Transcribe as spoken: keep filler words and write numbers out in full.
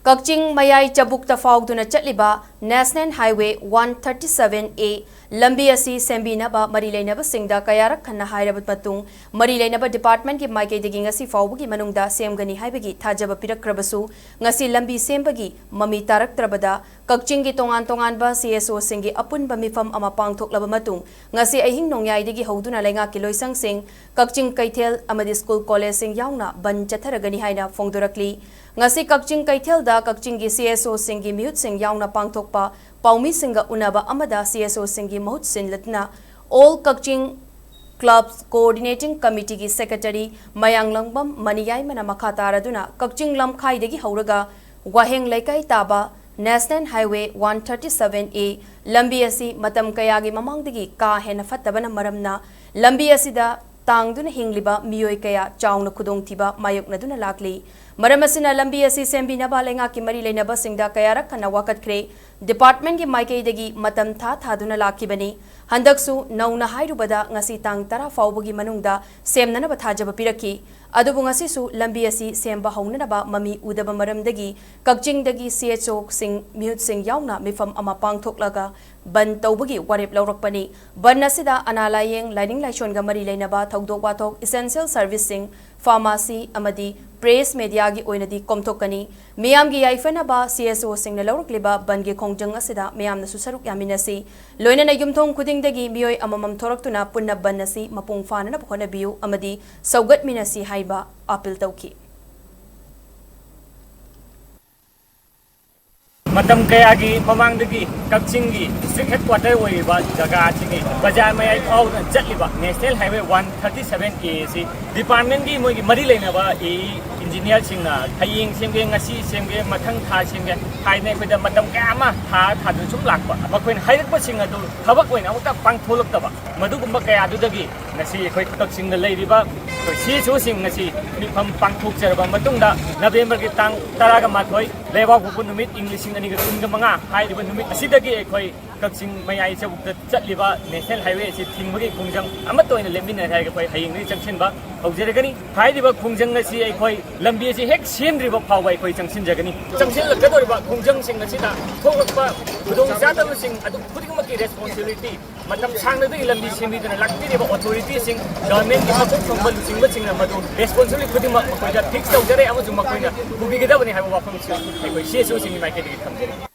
ꯀꯛꯆꯤꯡ ꯃꯌꯥꯏ ꯆꯕꯨꯛꯇ ꯐꯥꯎꯗꯨꯅ ꯆꯠꯂꯤꯕ National Highway one thirty seven A ꯂꯝꯕꯤ ꯑꯁꯤ ꯁꯦꯝꯕꯤꯅꯕ ꯃꯔꯤ ꯂꯩꯅꯕꯁꯤꯡꯗ ꯀꯌꯥꯔꯛ ꯍꯟꯅ ꯍꯥꯏꯔꯕ ꯃꯇꯨꯡ, ꯃꯔꯤ ꯂꯩꯅꯕ department ꯀꯤ ꯃꯥꯏꯀꯩꯗꯒꯤ ꯉꯁꯤ ꯐꯥꯎꯕꯒꯤ ꯃꯅꯨꯡꯗ ꯁꯦꯝꯒꯅꯤ ꯍꯥꯏꯕꯒꯤ ꯊꯥꯖꯕ ꯄꯤꯔꯛꯇ꯭ꯔꯕꯁꯨ, ꯉꯁꯤ ꯂꯝꯕꯤ ꯁꯦꯝꯕꯒꯤ ꯃꯃꯤ ꯇꯥꯔꯛꯇ꯭ꯔꯕꯗ, ꯀꯛꯆꯤꯡꯒꯤ ꯇꯣꯉꯥꯟ ꯇꯣꯉꯥꯟꯕ C S O ꯁꯤꯡꯒꯤ ꯑꯄꯨꯟꯕ ꯃꯤꯐꯝ ꯑꯃ ꯄꯥꯡꯊꯣꯛꯂꯕ ꯃꯇꯨꯡ, ꯉꯁꯤ ꯑꯍꯤꯡ ꯅꯣꯡꯌꯥꯏꯗꯒꯤ ꯍꯧꯗꯨꯅ ꯂꯩꯉꯥꯛꯀꯤ ꯂꯣꯏꯁꯪꯁꯤꯡ, ꯀꯛꯆꯤꯡ ꯀꯩꯊꯦꯜ ꯑꯃꯗꯤ school college ꯁꯤꯡ ꯌꯥꯎꯅ ꯕꯟꯗ ꯆꯠꯊꯔꯒꯅꯤ ꯍꯥꯏꯅ ꯐꯣꯡꯗꯣꯔꯛꯂꯤ꯫ ꯉꯁꯤ ꯀꯛꯆꯤꯡ ꯀꯩꯊꯦꯜꯗ ꯀꯛꯆꯤꯡꯒꯤ C S O ꯁꯤꯡꯒꯤ ꯃꯤꯍꯨꯠꯁꯤꯡ ꯌꯥꯎꯅ ꯄꯥꯡꯊꯣꯛꯄ ꯄꯥꯎꯃꯤꯁꯤꯡꯒ ꯎꯅꯕ ꯑꯃꯗ C S O ꯁꯤꯡꯒꯤ ꯃꯍꯨꯠ ꯁꯤꯟꯂꯗꯨꯅ All Kaching Clubs Coordinating Committee ꯒꯤ secretary ꯃꯌꯥꯡꯂꯪꯕꯝ ꯃꯅꯤꯌꯥꯏꯃꯅ ꯃꯈꯥ ꯇꯥꯔꯗꯨꯅ ꯀꯛꯆꯤꯡ ꯂꯝꯈꯥꯏꯗꯒꯤ ꯍꯧꯔꯒ ꯋꯥꯍꯦꯡ ꯂꯩꯀꯥꯏ ꯇꯥꯕ National Highway one thirty seven A ꯂꯝꯕꯤ ꯑꯁꯤ ꯃꯇꯝ ꯀꯌꯥꯒꯤ ꯃꯃꯥꯡꯗꯒꯤ ꯀꯥ ꯍꯦꯟꯅ ꯐꯠꯇꯕꯅ ꯃꯔꯝꯅ ꯂꯝꯕꯤ ꯑꯁꯤꯗ ꯇꯥꯡꯗꯨꯅ ꯍꯤꯡꯂꯤꯕ ꯃꯤꯑꯣꯏ ꯀꯌꯥ ꯆꯥꯎꯅ ꯈꯨꯗꯣꯡꯊꯤꯕ ꯃꯥꯌꯣꯛꯅꯗꯨꯅ ꯂꯥꯛꯂꯤ꯫ ꯃꯔꯝ ꯑꯁꯤꯅ ꯂꯝꯕꯤ ꯑꯁꯤ ꯁꯦꯝꯕꯤꯅꯕ ꯂꯩꯉꯥꯛꯀꯤ ꯃꯔꯤ ꯂꯩꯅꯕꯁꯤꯡꯗ ꯀꯌꯥꯔꯛ ꯍꯟꯅ ꯋꯥꯀꯠꯈ꯭ꯔꯦ꯫ Department ꯀꯤ ꯃꯥꯏꯀꯩꯗꯒꯤ ꯃꯇꯝ ꯊꯥ ꯊꯥꯗꯨꯅ ꯂꯥꯛꯈꯤꯕꯅꯤ꯫ ꯍꯟꯗꯛꯁꯨ ꯅꯧꯅ ꯍꯥꯏꯔꯨꯕꯗ ꯉꯁꯤ ꯇꯥꯡ ꯇꯔꯥ ꯐꯥꯎꯕꯒꯤ ꯃꯅꯨꯡꯗ ꯁꯦꯝꯅꯅꯕ ꯊꯥꯖꯕ ꯄꯤꯔꯛꯈꯤ꯫ ꯑꯗꯨꯕꯨ ꯉꯁꯤꯁꯨ ꯂꯝꯕꯤ ꯑꯁꯤ ꯁꯦꯝꯕ ꯍꯧꯅꯅꯕ ꯃꯃꯤ ꯎꯗꯕ ꯃꯔꯝꯗꯒꯤ ꯀꯛꯆꯤꯡꯗꯒꯤ C H O ꯁꯤꯡ, ꯃꯤꯍꯨꯠꯁꯤꯡ ꯌꯥꯎꯅ ꯃꯤꯐꯝ ꯑꯃ ꯄꯥꯡꯊꯣꯛꯂꯒ ꯕꯟꯗ ꯇꯧꯕꯒꯤ ꯋꯥꯔꯦꯞ ꯂꯧꯔꯛꯄꯅꯤ꯫ ꯕꯟꯗ ꯑꯁꯤꯗ ꯑꯅꯥ ꯂꯥꯌꯦꯡ, ꯂꯥꯏꯅꯤꯡ ꯂꯥꯏꯁꯣꯟꯒ ꯃꯔꯤ ꯂꯩꯅꯕ ꯊꯧꯗꯣꯛ ꯋꯥꯊꯣꯛ, essential service ꯁꯤꯡ, pharmacy ꯑꯃꯗꯤ press media ꯒꯤ ꯑꯣꯏꯅꯗꯤ ꯀꯣꯝꯊꯣꯛꯀꯅꯤ꯫ ꯃꯤꯌꯥꯝꯒꯤ ꯌꯥꯏꯐꯅꯕ C S O ꯁꯤꯡꯅ ꯂꯧꯔꯛꯂꯤꯕ ꯕꯟꯗ ꯒꯤ ꯈꯣꯡꯖꯪ ꯑꯁꯤꯗ ꯃꯤꯌꯥꯝꯅꯁꯨ ꯁꯔꯨꯛ ꯌꯥꯃꯤꯟꯅꯁꯤ꯫ ꯂꯣꯏꯅꯅ ꯌꯨꯝꯊꯣꯡ ꯈꯨꯗꯤꯡꯗꯒꯤ ꯃꯤꯑꯣꯏ ꯑꯃꯃꯝ ꯊꯣꯔꯛꯇꯨꯅ ꯄꯨꯟꯅ ꯕꯟꯗ ꯑꯁꯤ ꯃꯄꯨꯡ ꯐꯥꯅꯅꯕ ꯍꯣꯠꯅꯕꯤꯌꯨ ꯑꯃꯗꯤ ꯁꯧꯒꯠꯃꯤꯟꯅꯁꯤ ꯍꯥꯏꯕ ꯑꯥꯄꯤꯜ ꯇꯧꯈꯤ꯫ ꯃꯇꯝ ꯀꯌꯥꯒꯤ ꯃꯃꯥꯡꯗꯒꯤ ꯀꯛꯆꯤꯡꯒꯤ district headquarter ꯑꯣꯏꯔꯤꯕ ꯖꯒꯥ ꯑꯁꯤꯒꯤ ꯕꯖꯥꯔ ꯃꯌꯥꯏ ꯐꯥꯎꯗꯨꯅ ꯆꯠꯂꯤꯕ National Highway one thirty seven A ꯑꯁꯤ department ꯀꯤ ꯃꯣꯏꯒꯤ ꯃꯔꯤ ꯂꯩꯅꯕ A E engineer ꯁꯤꯡꯅ ꯍꯌꯦꯡ ꯁꯦꯝꯒꯦ, ꯉꯁꯤ ꯁꯦꯝꯒꯦ, ꯃꯊꯪ ꯊꯥ ꯁꯦꯝꯒꯦ ꯍꯥꯏꯗꯅ ꯑꯩꯈꯣꯏꯗ ꯃꯇꯝ ꯀꯌꯥ ꯑꯃ ꯊꯥ ꯊꯥꯗꯨꯅ ꯁꯨꯝ ꯂꯥꯛꯄ, ꯃꯈꯣꯏꯅ ꯍꯥꯏꯔꯛꯄꯁꯤꯡ ꯑꯗꯨ ꯊꯕꯛ ꯑꯣꯏꯅ ꯑꯃꯨꯛꯇ ꯄꯥꯡꯊꯣꯛꯂꯛꯇꯕ, ꯃꯗꯨꯒꯨꯝꯕ ꯀꯌꯥꯗꯨꯗꯒꯤ ꯉꯁꯤ ꯑꯩꯈꯣꯏ ꯀꯛꯆꯤꯡꯗ ꯂꯩꯔꯤꯕ ꯑꯩꯈꯣꯏ C H O ꯁꯤꯡ ꯉꯁꯤ ꯃꯤꯐꯝ ꯄꯥꯡꯊꯣꯛꯆꯔꯕ ꯃꯇꯨꯡꯗ, November ꯒꯤ ꯇꯥꯡ ꯇꯔꯥꯒ ꯃꯥꯊꯣꯏ, ꯂꯩꯕꯥꯛꯄꯣꯛꯄ ꯅꯨꯃꯤꯠ, ꯏꯪ ꯂꯤꯁꯤꯡ ꯑꯅꯤꯒ ꯀꯨꯟꯒ ꯃꯉꯥ ꯍꯥꯏꯔꯤꯕ ꯅꯨꯃꯤꯠ ꯑꯁꯤꯗꯒꯤ ꯑꯩꯈꯣꯏ ꯀꯛꯆꯤꯡ ꯃꯌꯥꯏ ꯆꯕꯨꯛꯇ ꯆꯠꯂꯤꯕ ꯅꯦꯁꯅꯦꯜ ꯍꯥꯏꯋꯦ ꯑꯁꯤ ꯊꯤꯡꯕꯒꯤ ꯈꯣꯡꯖꯪ ꯑꯃꯠꯇ ꯑꯣꯏꯅ ꯂꯦꯞꯃꯤꯟꯅꯔꯦ ꯍꯥꯏꯔꯒ ꯑꯩꯈꯣꯏ ꯍꯌꯦꯡꯗꯒꯤ ꯆꯪꯁꯤꯟꯕ ꯍꯧꯖꯔꯒꯅꯤ꯫ ꯍꯥꯏꯔꯤꯕ ꯈꯣꯡꯖꯪ ꯑꯁꯤ ꯑꯩꯈꯣꯏ ꯂꯝꯕꯤ ꯑꯁꯤ ꯍꯦꯛ ꯁꯦꯝꯗ꯭ꯔꯤꯕ ꯐꯥꯎꯕ ꯑꯩꯈꯣꯏ ꯆꯪꯁꯤꯟꯖꯒꯅꯤ꯫ ꯆꯪꯁꯤꯜꯂꯛꯀꯗꯧꯔꯤꯕ ꯈꯣꯡꯖꯪꯁꯤꯡ ꯑꯁꯤꯗ ꯊꯣꯛꯂꯛꯄ ꯈꯨꯗꯣꯡꯆꯥꯗꯕꯁꯤꯡ ꯑꯗꯨ ꯈꯨꯗꯤꯡꯃꯛꯀꯤ ꯔꯦꯁꯄꯣꯟꯁꯤꯕꯤꯂꯤꯇꯤ ꯃꯇꯝ ꯁꯥꯡꯅꯗꯒꯤ ꯂꯝꯕꯤ ꯁꯦꯝꯕꯤꯗꯨꯅ ꯂꯥꯛꯄꯤꯔꯤꯕ ꯑꯣꯊꯣꯔꯤꯇꯤꯁꯤꯡ, ꯒꯚꯔꯟꯃꯦꯟꯒꯤ ꯃꯀꯣꯛ ꯊꯣꯡꯕ ꯂꯨꯆꯤꯡꯕꯁꯤꯡꯅ ꯃꯗꯨ ꯔꯦꯁꯄꯣꯟꯁꯤꯕꯤꯂꯤꯇꯤ ꯈꯨꯗꯤꯡꯃꯛ ꯃꯈꯣꯏꯗ ꯐꯤꯛꯁ ꯇꯧꯖꯔꯦ ꯑꯃꯁꯨꯡ ꯃꯈꯣꯏꯅ ꯄꯨꯕꯤꯒꯗꯕꯅꯤ ꯍꯥꯏꯕ ꯋꯥꯐꯝꯁꯤ ꯑꯩꯈꯣꯏ ꯁꯤ ꯑꯦꯁ ꯑꯣꯁꯤꯡꯒꯤ ꯃꯥꯏꯀꯩꯗꯒꯤ ꯊꯝꯖꯔꯤ꯫